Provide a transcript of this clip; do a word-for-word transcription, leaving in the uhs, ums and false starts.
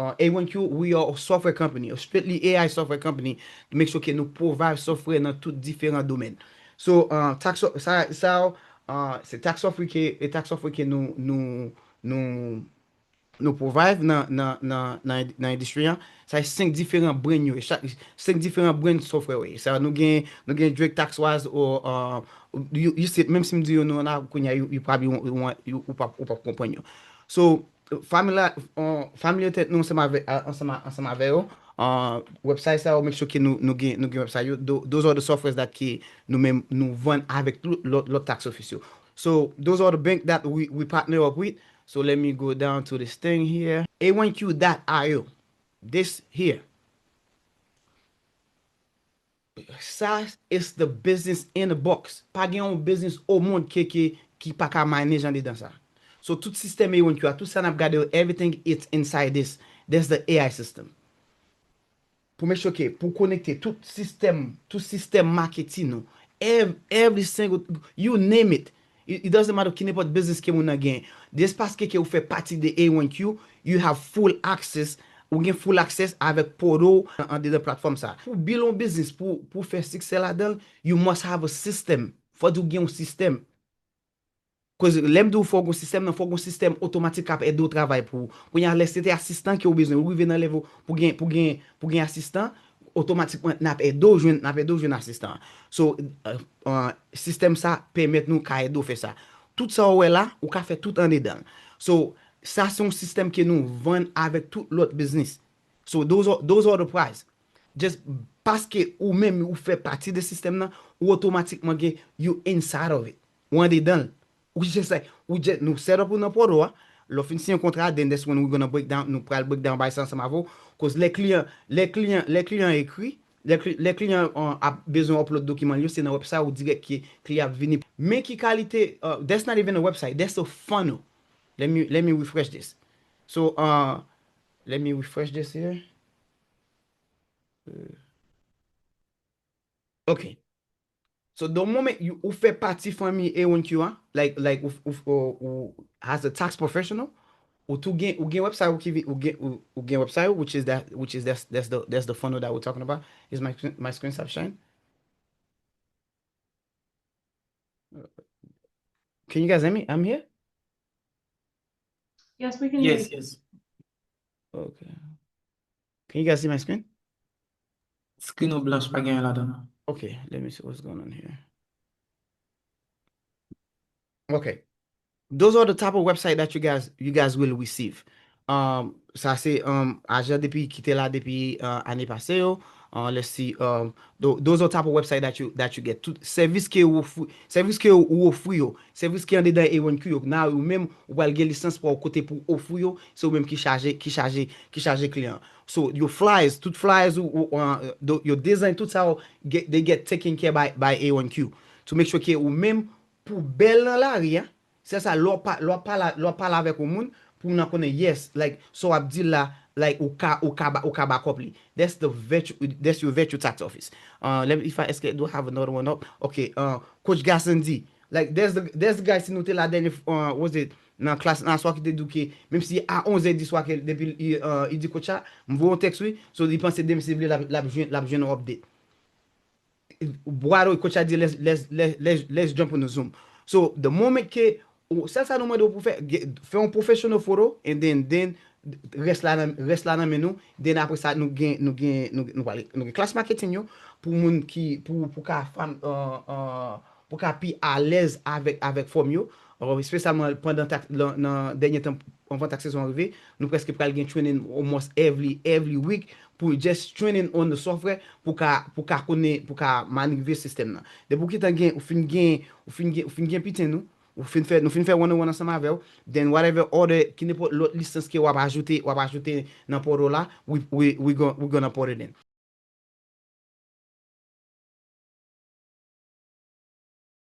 Uh, A one Q, we are a software company, a strictly A I software company, to make sure ke nou provide software nan tout diferan domèn. So, uh, tax, sa, sa, uh, se tax software ke, e tax software ke nou, nou, nou, nou provide nan, nan, nan, nan, nan endistri an. Sa se senk diferan brand yo ye. Chak, senk diferan brand software yo ye. Sa nou gen, nou gen Drake Tax Wise ou, uh, you, you see, menm si m di yo non la, kounye a, you, you probably won't, you won't, you, ou p ap, ou p ap konprann yo. So, familiar, uh, familiar tèt nou ansanm avè, a, ansanm a, ansanm avè yo. Uh, website sa yo, make sure ke nou, nou gen, nou gen website yo. Tho-, those are the softwares that ke nou menm, nou vann avèk tout lòt, lòt tax office yo. So, those are the bank that we, we partner up with. So, let me go down to this thing here. A one Q dot I O. This here. Sa, it's the business in the box. Pa gen yon business o mond ke, ke, ki pa ka manage andedan sa. So, tout sistèm A one Q a, tout sa n ap gade yo, everything it's inside this. That's the A I system. Pou make sure ke, pou konekte tout sistèm, tout sistèm marketing nou, ev-, every single, you name it. It, it doesn't matter ki nenpòt business ke moun nan gen. Just paske ke ou fè pati de A one Q, you have full access, ou gen full access avèk portal andedan platfòm sa. Pou build yon business, pou, pou fè siksè ladan l, you must have a system. Fò di w gen yon sistèm. Koz lè m di w fò w gen yon sistèm, nan fò w gen yon sistèm otomatik k ap ede w travay pou ou. Kounye a, lè se te asistan ke w bezwen, ou rive nan level pou gen, pou gen, pou gen asistan, otomatikman, n ap ede w jwenn, n ap ede w jwenn asistan an. So, uh, uh, sistèm sa pèmèt nou ka ede w fè sa. Tout sa w wè la, ou ka fè tout andedan l. So, sa se yon sistèm ke nou vann avèk tout lòt biznis. So, those are, those are the price. Just paske ou menm ou fè pati de sistèm nan, ou otomatikman gen, you inside of it. Ou andedan l. Ou just like, ou just, nou set up ou nan portal a. Lè w fin siyen kontra, then that's when we gonna break down, nou pral break down bay sa ansanm avè w. Koz lè kliyan, lè kliyan, lè kliyan ekri, lè kli-, lè kliyan, uh, ap bezwen upload dokiman l yo, se nan website ou dirèk ke kliyan ap vini. Men ki kalite, uh, that's not even a website, that's a funnel. Let me, let me refresh this. So, uh, let me refresh this here. Uh, Ok. So, the moment you, ou fè pati fanmi A one Q a, like, like, ou, ou, ou, ou, as a tax professional, ou tou gen, ou gen website ou ki vi-, ou gen, ou, ou gen website ou, which is that, which is that's, that's the, that's the funnel that we're talking about. Is my screen, my screen stop sharing? Can you guys hear me? I'm here? Yes, we can hear Yes, you. yes. Okay. Can you guys see my screen? Screen ou blanch, pa gen anyen ladan. Okay, let me see what's going on here. Okay. Those are the type of website that you guys, you guys will receive. Um, sa se, um, ajan depi ki te la depi, uh, ane pase yo. Uh, let's see, um, tho-, those are type of website that you, that you get. Tout sèvis ke ou ofri, sèvis ke ou ofri yo, sèvis ki andedan A one Q yo. Now ou menm ou pral gen lisans pa w kote pou ofri yo, se ou menm ki chaje, ki chaje, ki chaje kliyan. So, your flyers, tout flyers ou, ou, uh, do-, yo design tout sa yo, get, they get taken care by, by A one Q. To make sure ke ou menm pou bèl nan lari a, se sa, lè w pa, lè w pale, lè w pale avèk yon moun, pou moun nan konnen, yes, like, sa w ap di l la, like, ou ka, ou ka, ba- ou ka back up li. That's the virtu-, that's your virtual tax office. Uh, let me, if I, èske do I have another one up? Okay, uh, Coach Gassendi, like, that's the, that's the guy, si nou te la dènye, uh, was it, nan klas nan aswè ki te di w ke, menm si a onz è di swa ke depi, uh, li di coach a, m voye yon tèks wi, so li panse demen si li vle l ap, l ap jwenn, l ap jwenn yon update. Bwado, coach a di, let's, let's, let's, let's, let's jump on the Zoom. So, the moment ke, ou, sèl sa nou mande w pou fè, get, fè yon professional photo, and then, then, rès la nan, rès la nan men nou, then apre sa, nou gen, nou gen, nou, nou pale, nou gen klas marketing yo, pou moun ki, pou, pou ka fam, uh, uh, pou ka pi alèz avèk, avèk fòm yo, uh, espesyalman pandan tak, nan, nan dènye tan, anvan tax season an rive, nou prèske pral gen training almost every, every week, pou just training on the software, pou ka, pou ka konnen, pou ka manrive sistèm nan. Depi w gentan gen, ou fin gen, ou fin gen, ou fin gen piten nou, ou fin fè, nou fin fè one on one ansanm avè w, then whatever other, ki nenpòt lòt lisans ke w ap ajoute, w ap ajoute nan portal la, we, we, we go-, we gonna put it in.